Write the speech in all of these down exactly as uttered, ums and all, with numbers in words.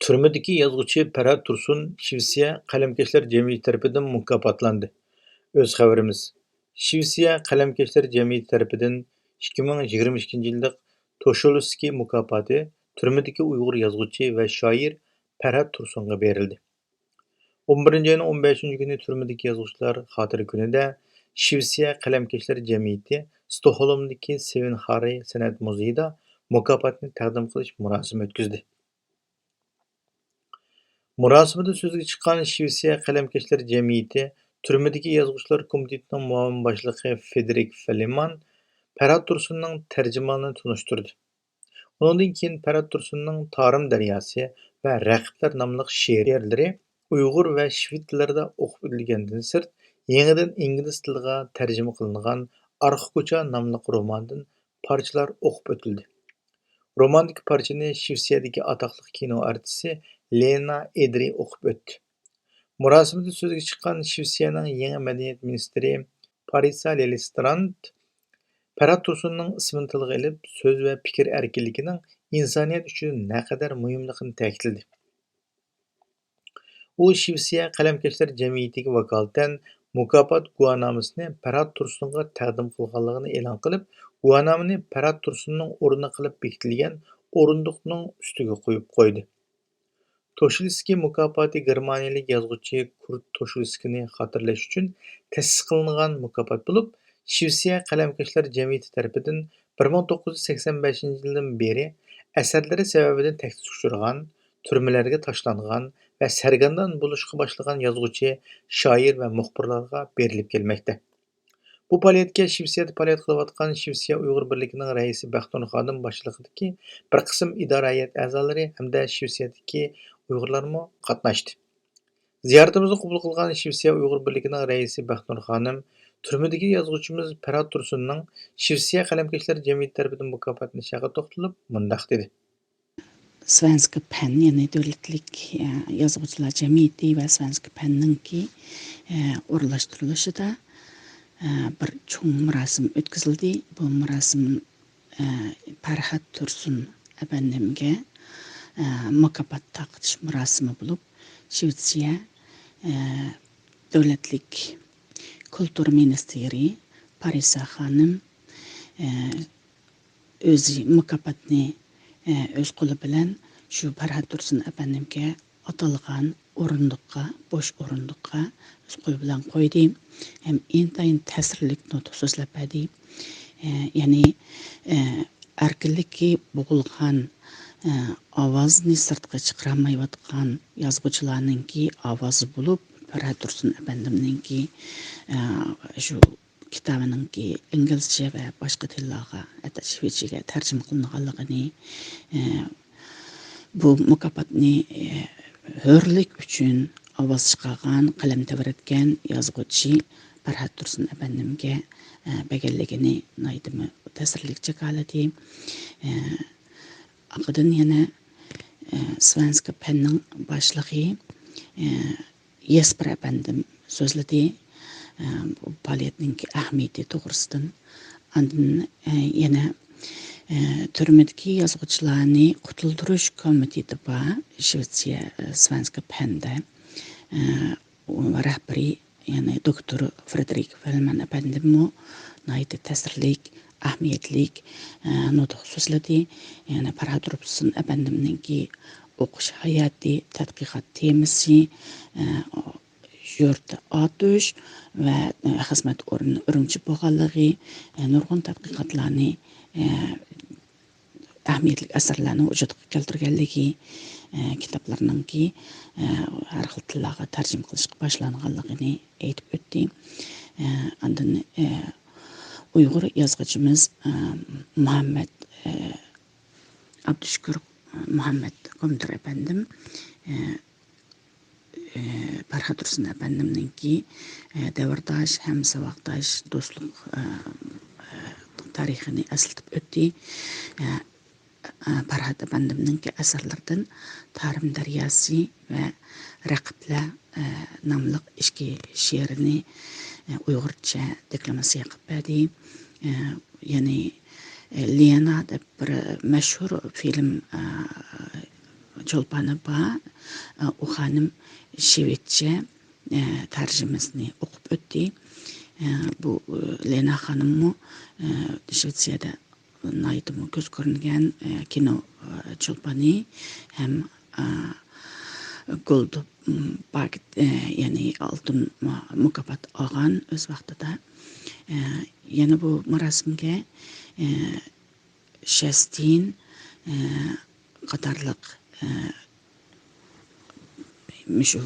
تۈرمىدىكى يازغۇچى پەرھات تۇرسۇن شىۋېتسىيە قەلەمكەشلەر جەمئىيىتى تەرىپىدىن مۇكاپاتلاندى. ئۆز خەۋىرىمىز. شىۋېتسىيە قەلەمكەشلەر جەمئىيىتى تەرىپىدىن ئىككى مىڭ يىگىرمە ئىككىنچى يىللىق توشۇلسكىي مۇكاپاتى تۈرمىدىكى ئۇيغۇر يازغۇچى ۋە شائىر پەرھات تۇرسۇنغا بېرىلدى. ئون بىرىنچى ئاينىڭ ئون بەشىنچى كۈنى تۈرمىدىكى يازغۇچىلار خاتىرە كۈنىدە شىۋېتسىيە قەلەمكەشلەر جەمئىيىتى ستوكھولمدىكى سېۋېنھارى سەنئەت مۇزېيىدا مۇكاپاتنى تەقدىم قىلىش مۇراسىمى ئۆتكۈزدى. مۇراسىمىدا سۆزگە چىققان شىۋېتسىيە قەلەمكەشلەر جەمئىيىتى تۈرمىدىكى يازغۇچىلار كومىتېتىنىڭ مۇئاۋىن باشلىقى فېدېرىك فېلېمان پەرھات تۇرسۇننىڭ تەرجىمىھالىنى تونۇشتۇردى. ئۇنىڭدىن كېيىن پەرھات تۇرسۇننىڭ تارىم دەرياسى ۋە رەقىبلەر ناملىق شېئىرلىرى ئۇيغۇر ۋە شىۋېت تىللىرىدا ئوقۇپ ئۆتۈلگەندىن سىرت، يېڭىدىن ئىنگلىز تىلىغا تەرجىمە قىلىنغان ئارقا كوچا ناملىق روماندىن پارچىلار ئوقۇپ ئۆتۈلدى. روماندىكى پارچىنى شىۋېتسىيەدىكى ئاتاقلىق كىنو ئارتىسى لېنا ئېدرى ئوقۇپ ئۆتتى. مۇراسىمدا سۆزگە چىققان شىۋېتسىيەنىڭ يېڭى مەدەنىيەت مىنىستىرى پارىسا لىلىستراند پەرھات تۇرسۇننىڭ ئىسمىنى تىلغا ئېلىپ، سۆز ۋە پىكىر ئەركىنلىكىنىڭ ئىنسانىيەت ئۈچۈن نەقەدەر مۇھىملىقىنى تەكىتلىدى. ئۇ شىۋېتسىيە قەلەمكەشلەر جەمئىيىتىگە ۋاكالىتەن مۇكاپات گۇۋاھنامىسىنى پەرھات تۇرسۇنغا تەقدىم قىلغانلىقىنى ئېلان قىلىپ، گۇۋاھنامىنى پەرھات تۇرسۇننىڭ ئورنى قىلىپ بېكىتىلگەن ئورۇندۇقنىڭ ئۈستىگە قويۇپ قويدى. توشۇلسكىي مۇكاپاتى گېرمانىيەلىك يازغۇچى كۇرت توشۇلسكىنى خاتىرىلەش ئۈچۈن تەسىس قىلىنغان مۇكاپات بولۇپ، شىۋېتسىيە قەلەمكەشلەر جەمئىيىتى تەرىپىدىن بىر مىڭ توققۇز يۈز سەكسەن بەشىنچى يىلدىن بېرى ئەسەرلىرى سەۋەبىدىن تەھدىتكە ئۇچرىغان، تۈرمىلەرگە تاشلانغان ۋە سەرگەردان بولۇشقا باشلىغان يازغۇچى، شائىر ۋە مۇخبىرلارغا بېرىلىپ كەلمەكتە. بۇ پائالىيەتكە شىۋېتسىيەدە پائالىيەت قىلىۋاتقان شىۋېتسىيە ئۇيغۇر بىرلىكىنىڭ رەئىسى بەختىنۇر خانىم باشچىلىقىدىكى بىر قىسىم ئىدارە ھەيئەت ئەزالىرى ھەمدە شىۋېتسىيەدىكى ئۇيغۇرلارمۇ قاتناشتى. زىيارىتىمىزنى قوبۇل قىلغان شىۋېتسىيە ئۇيغۇر بىرلىكىنىڭ رەئىسى بەختىنۇر خانىم تۈرمىدىكى يازغۇچىمىز پەرھات تۇرسۇننىڭ شىۋېتسىيە قەلەمكەشلەر جەمئىيىتى تەرىپىدىن مۇكاپاتلىنىشى ھەققىدە توختىلىپ مۇنداق دېدى. سۋېنسكا پەن، يەنى دۆلەتلىك، ئە، يازغۇچىلار جەمئىيىتى ۋە سۋېنسكا پەننىڭكى، ئە، ئورۇنلاشتۇرۇلۇشىدا، ئە، بىر چوڭ مۇراسىم ئۆتكۈزۈلدى. بۇ مۇراسىم، ئە، پەرھات تۇرسۇن ئەپەندىمگە، ئە، مۇكاپات تارقىتىش مۇراسىمى بولۇپ، شىۋېتسىيە، ئە، دۆلەتلىك كۇلتۇرا مىنىستىرى پارىسا خانىم، ئە، ئۆزى مۇكاپاتنى، ئە، ئۆز قولى بىلەن شۇ پەرھات تۇرسۇن ئەپەندىمگە ئاتالغان ئورۇندۇققا، بوش ئورۇندۇققا ئۆز قولى بىلەن قويدى. ھەم ئىنتايىن تەسىرلىك نۇتۇق سۆزلەپ بەردى. ئە، يەنى، ئە، ئەركىنلىكى بوغۇلغان، ئە، ئاۋازنى سىرتقا چىقىرالمايۋاتقان يازغۇچىلارنىڭكى ئاۋازى بولۇپ، پەرھات تۇرسۇن ئەپەندىمنىڭكى، ئە، شۇ كىتابىنىڭكى ئىنگلىزچە ۋە باشقا تىللارغا، ھەتتا شىۋېتچىگە تەرجىمە قىلىنغانلىقىنى، ئە، بۇ مۇكاپاتنى، ئە، ھۆرلۈك ئۈچۈن ئاۋاز چىقارغان، قەلەم تەۋرەتكەن يازغۇچى پەرھات تۇرسۇن ئەپەندىمگە، ئە، بەرگەنلىكىنى ناھايىتىمۇ تەسىرلىك جاكارلىدى. ئە، ئارقىدىن يەنە، ئە، سۋېنسكا پەننىڭ باشلىقى، ئە، ياسپېر ئەپەندىم سۆزلىدى، ئە، بۇ پائالىيەتنىڭكى ئەھمىيىتى توغرىسىدىن. ئاندىن، ئە، يەنە، ئە، تۈرمىدىكى يازغۇچىلارنى قۇتۇلدۇرۇش كومىتېتى بار، شىۋېتسىيە، ئە، سۋېنسكا پەندە، ئە، ئۇ رەھبىرى، يەنى دوكتور فرېدېرىك فېلمان ئەپەندىممۇ ناھايىتى تەسىرلىك، ئەھمىيەتلىك، ئە، نۇتۇق سۆزلىدى. يەنى پەرھات تۇرسۇن ئەپەندىمنىڭكى ئوقۇش ھاياتى، تەتقىقات تېمىسى، ئە، يۇرت ئاتۇش ۋە، ئە، خىزمەت ئورنى ئۈرۈمچى بولغانلىقى، ئە، نۇرغۇن تەتقىقاتلارنى، ئە، ئەھمىيەتلىك ئەسەرلەرنى ۋۇجۇدقا كەلتۈرگەنلىكى، ئە، كىتابلىرىنىڭكى، ئە، ھەر خىل تىللارغا تەرجىمە قىلىشقا باشلانغانلىقىنى ئېيتىپ ئۆتتى. ئە، ئاندىن، ئە، ئۇيغۇر يازغۇچىمىز، ئە، مۇھەممەد، ئە، ئابدۇشۈكۈر مۇھەممەد كومىندىر ئەپەندىم، ئە، ئە، پەرھات تۇرسۇن ئەپەندىمنىڭكى، ئە، دەۋرداش ھەم ساۋاقداش دوستلۇق، ئە، ئە، تارىخىنى ئەسلىتىپ ئۆتتى. ئە، ئە، پەرھات ئەپەندىمنىڭكى ئەسەرلىرىدىن تارىم دەرياسى ۋە رەقىبلەر، ئە، ناملىق ئىككى شېئىرىنى، ئە، ئۇيغۇرچە دېكلاماتسىيە قىلىپ بەردى. ئە، يەنى، ئە، لېنا دەپ بىر مەشھۇر فىلىم، ئە، چولپانى بار. ئۇ خانىم شىۋېتچە، ئە، تەرجىمىسىنى ئوقۇپ ئۆتتى. ئە، بۇ، ئە، لېنا خانىممۇ، ئە، شىۋېتسىيەدە ناھايىتىمۇ كۆز كۆرۈنگەن، ئە، كىنو، ئە، چولپانى ھەم، ئە، گولد، م، باگېت، ئە، يەنى ئالتۇن مۇ-، مۇكاپات ئالغان ئۆز ۋاقتىدا. ئە، يەنە بۇ مۇراسىمگە، ئە، شەستىن، ئە، قاتارلىق، ئە، مۇشۇ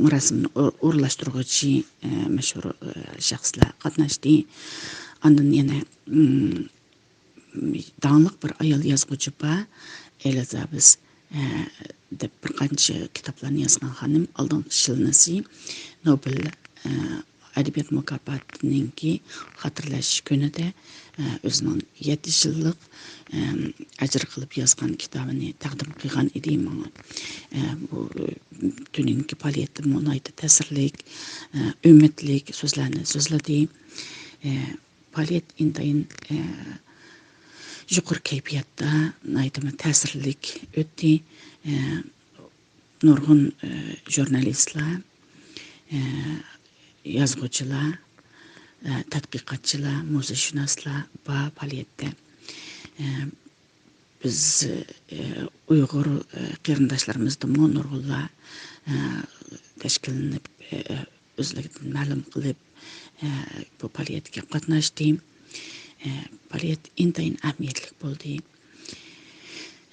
مۇراسىمنى ئور-، ئورۇنلاشتۇرغۇچى، ئە، مەشھۇر، ئە، شەخسلەر قاتناشتى. ئاندىن يەنە، م، داڭلىق بىر ئايال يازغۇچى بار، ئېلىزابېس، ئە، دەپ بىر قانچە كىتابلارنى يازغان خانىم، ئالدىنقى يىلنىسى نوبېل، ئە، ئەدەبىيات مۇكاپاتىنىڭكى خاتىرىلەش كۈنىدە، ئە، ئۆزىنىڭ يەتتە يىللىق، ئەم، ئەجىر قىلىپ يازغان كىتابىنى تەقدىم قىلغان ئىدى ماڭا. ئە، بۇ، ئە، تۈنۈگۈنكى پائالىيەتتىمۇ ناھايىتى تەسىرلىك، ئە، ئۈمىدلىك سۆزلەرنى سۆزلىدى. ئە، پائالىيەت ئىنتايىن، ئە، يۇقىرى كەيپىياتتا، ناھايىتىمۇ تەسىرلىك ئۆتتى. ئە، نۇرغۇن، ئە، ژۇرنالىستلار، ئە، يازغۇچىلار، ئە، تەتقىقاتچىلار، مۇزېيشۇناسلار بار پائالىيەتتە. ئە، بىز، ئە، ئۇيغۇر، ئە، قېرىنداشلىرىمىزدىنمۇ نۇرغۇنلار، ئە، تەشكىللىنىپ، ئە، ئۆزلۈكىدىن مەلۇم قىلىپ، ئە، بۇ پائالىيەتكە قاتناشتى. ئە، پائالىيەت ئىنتايىن ئەھمىيەتلىك بولدى.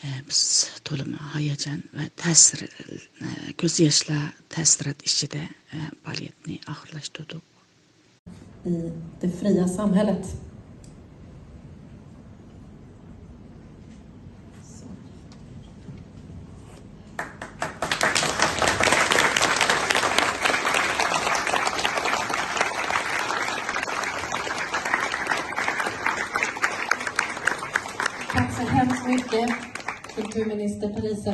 ئە، بىز تولىمۇ ھاياجان ۋە تەسىر، ئە، كۆز ياشلار، تەسىرات ئىچىدە، ئە، پائالىيەتنى ئاخىرلاشتۇردۇق. I det fria samhället. Tack så hemskt mycket, kulturminister Parisa